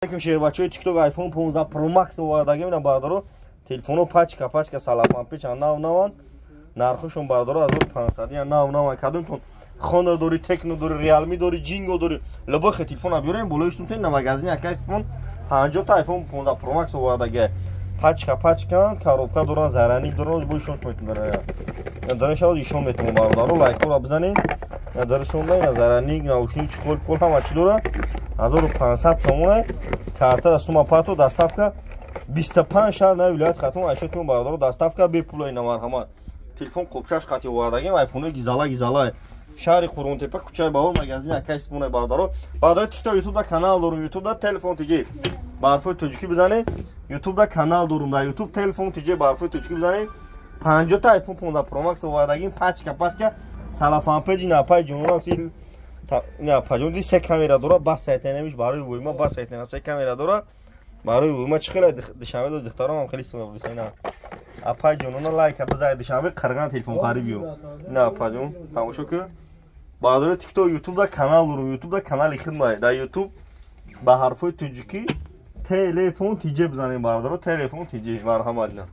Алейкум, шербачаҳои ТикТок. iPhone 15 Pro Max овардагим на, бародаро. Телефоно пачка пачка, салафан печан, нав наван. Нархошон, бародаро, 1500 я, нав наван. Кадомтон Хонор дори, Техно дори, Реалми дори, Ҷинго дори, любой хе телефона биёрем, болоиштон на магазини акайстмон 50 та iPhone 15 Pro Max овардаги. Пачка пачкан, коробка доран, заряник доран, бо ишон метунара. Дараш аваз ишон метунам, бародаро, лайкҳоро бизанед. Дарашон да заряник, наушник, чехол, пул, ҳама чӣ дора. 1500 сомона, карта да сума пато, доставка 25 шаҳр на вилоят Хатун, айшотун, бародаро, доставка бепула. Ина, марҳамат, телефон қопчаш қати овардагим, айфонои гизала гизала. Шаҳри Қурғонтепа, кӯчаи Баҳор, магазини акай Симона, бародаро. Бародари ТикТок, Ютубда канал дорум, Ютубда Телефон ТЖ барфои тоҷикӣ бизанед. Ютубда канал дорум, дар Ютуб Телефон ТЖ барфои тоҷикӣ бизанед. 50 та iPhone 15 Pro Max овардагим, пачка пачка, салафанпеҷи напай ҷонона. Паҷон ди се камера дора, бас сайтенамиш барои вуйма, бас сайтена, се камера дора барои вуйма. Чӣ хеле Душанбе доз, духтарам хеле истифода бурса. Ина, апай ҷонона, лайка бизай, Душанбе қирған телефон хари биё. Ина, апаҷон, тамошо ки. Бародари ТикТок, Ютубда канал дорум, Ютубда канали хидмай. Дар Ютуб ба ҳарфҳои тоҷикӣ Телефон ТИҷ бизанем, бародаро, Телефон ТИҷ, марҳамат. Ина.